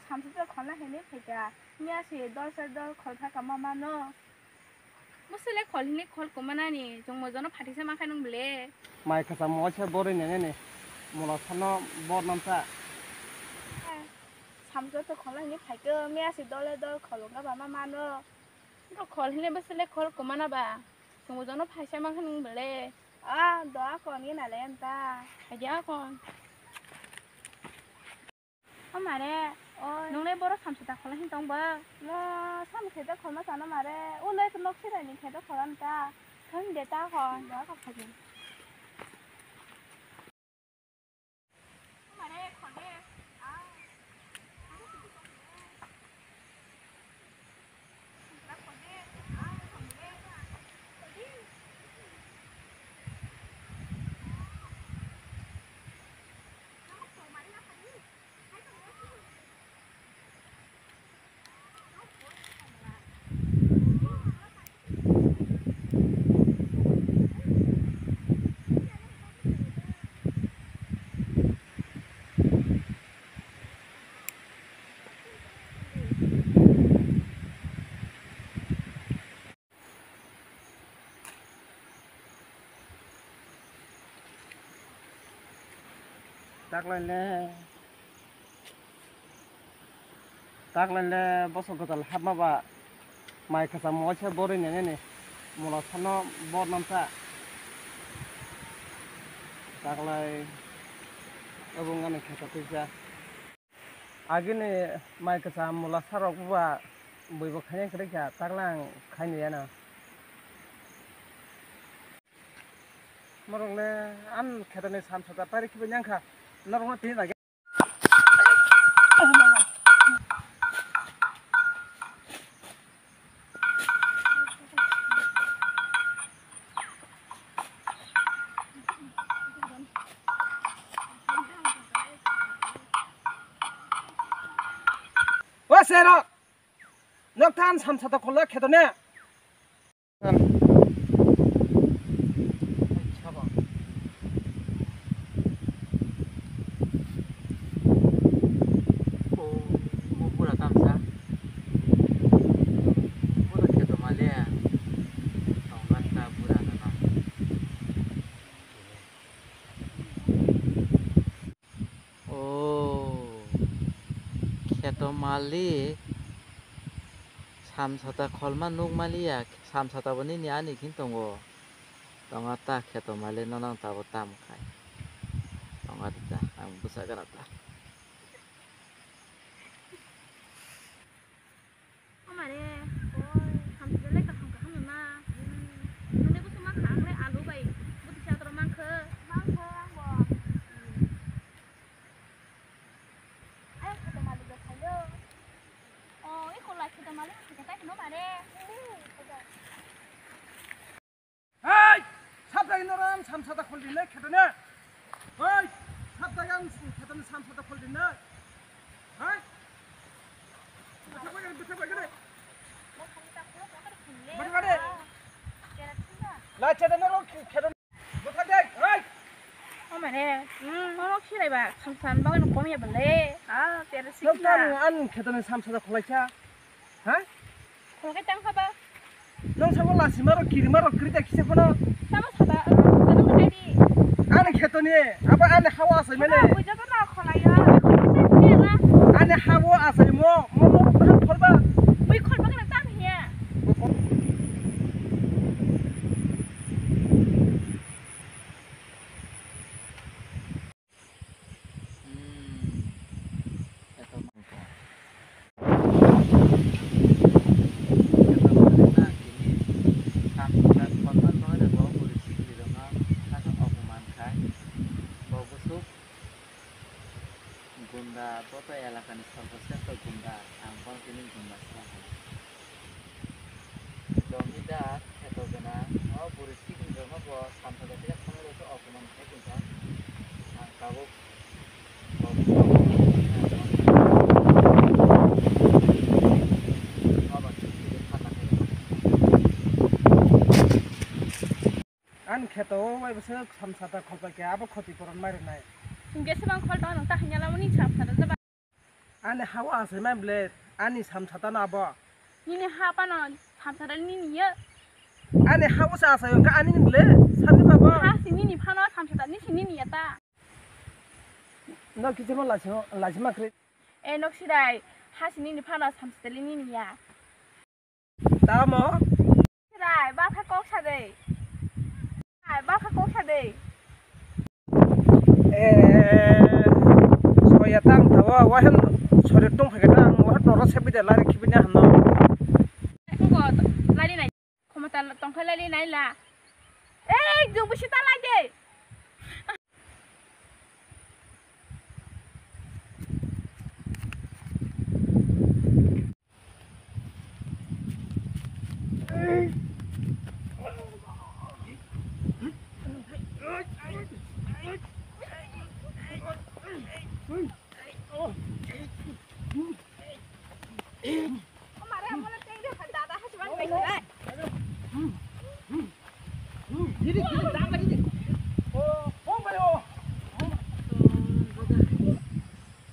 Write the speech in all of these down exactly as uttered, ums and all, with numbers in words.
Samsok kholna hinwi phaikha, miya se dol se dol khol phakha ma mano. Bwswk le khol hinwi khol kumanani, chwng mojono phathisa mankha nwng bwle. Mai kwcham waisa borwi neneni, mula sano bor namsa. Samsok kholna hinwi phaikha, miya se dol se dol khol wngkha ba ma mano. Khol hinwi bwswk le khol kumana ba, chwng mojono phaisa mankha nwng bwle. Ah, doa kon gina le enta. Aja kon. O mare, oi. Nung le boro samsok ta khola hin tong ba? Mo samsok ta kholma sana mare. O le nok sirai ni khe ta khola ta. Thang de ta kon, doa ka phajin. Taklai le, taklai le bosok kwtal hapma ba mai kwcham waisa borwi neneni mula sano bor namsa. Taklai obo wngani kheto twisa. Agini mai kwcham mula sarok buba buibo khaina kwrwi kha, takla ang khaini yano. Norok le an khetoni samsok ta pari khibai nyang kha, norok no tini lagi. O serok, nok than samsok ta kholo khetone. O kheto malik, samsok ta kholma nuk maliya, samsok ta bo nini ani khin tongo. Tongo ta kheto malik, nono ang tabuk tam khai. Tongo ta, ang bwsa gana ta. O mare, oi, samsok belai kaham kaham wngna. Hmm, nini bwswk mankha, ang le alu bai bwtwi chadoro mankha. Mankha angbo. Hmm. Ayang kheto malik bai phaio. O, i kola kheto malik khe ta khe no mare. Hmm, kheto. Hei! Sabjagani norok ang samsok ta khol rinai khetone. Hei! Sabjagani ang khetone samsok ta khol rinai. Hei! Bwthak bai gani, bwthak bai gani. Bwthak gani. Lai chede norok khetone. Bwthak dai. Hei! O mare, hmm, norok sirai ba samsok bagwi no kom ya bale. Ah, pera sikna. Nokta nung ang khetone samsok ta kholaisa. Ha? Khulke tang khaba. Nong sabo lasi maro kiri maro kiri ta kisa kono. Tamo saba, tamo kadi. Ani khetoni, abo ani hawa asai mene. Bujo to na kholayo. Ani hawa asai mo, mo mo khorba. Bui khorba kana tam hiya. Hmm. Eto mangkha. Eto mangkha na kini. Samsok ta khorma no abo bwrwi sikli rokno khasa opoman khai. Bo bwswk gunda, bo to elakani sorboshreshtho gunda. Ang bono tini gunda se. Jomidar kheto gwnang o bwrwi sikli rokno bo samsok bai khe thangwi rw khe opoman khai tongkha. Ang tabuk bo ani kheto o bai bwswk samsok ta kholpai khe abo khoti puron mai rwnai. Hwnkhe se bang khol tong nang ta hanya lamani samsok ta. Ani ha o asai ma ble, ani samsata no abo. Nini ha pano samsata nini ya. Ani ha o sa asai ka ani ni ble, sani babo. Ha si nini phano samsata ni si nini ya ta. No kichimo lachimo, lachima kri. E nok sirai, ha si nini phano samsata nini ya. Tamo? Rai, ba kha kok sa de. Rai, ba kha kok sa de. Eh, soya tang thawa, wahan sori tong phai tang, wahan toro sebi de lari khibi na hano. Ko lari nai. Khomota tong kha lari nai la. Eh, jung bisi ta lai de.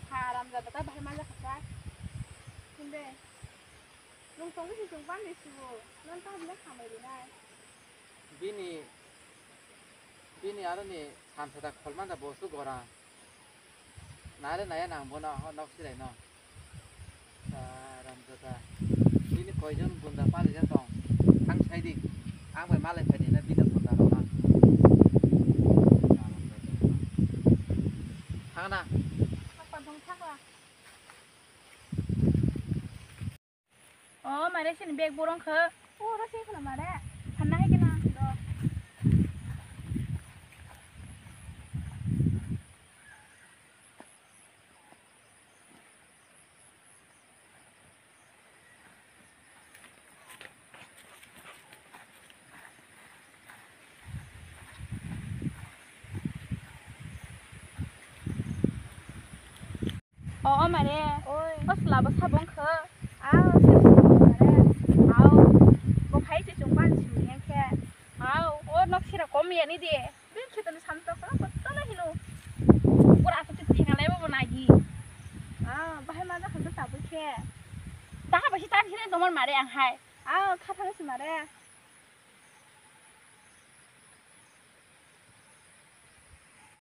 Haramjada ta bahai manja khatai. Himbe. Nwng tongwi se chwng bangwi sibo. Nwng tamo le khamai rinai. Bini, bini aroni samsata kholmanda bosu gora. Nare naya nang bono ho nok sirai no. Haramjada. Bini koijon bunda pari jan tong. Thang saidi. Ang bai malai phaidi na bini bunda rona. Thangna. Thakla. O mare sini bag borong khe. O ro sini khna mare. Phanna hai kena. O, o mare. Oi. O sla bo sabong kho. A, o sla bo mare. Au. Bo khai se chung pan si yang khe. Au, o nok sira kom ya ni de. Bin khe tani sam tok ko to na hino. Pura ko thik thik lai bo nagi. A, bahai ma ja kho ta bu khe. Ta ha ba si ta hino domor mare ang hai. A, kha thang si mare.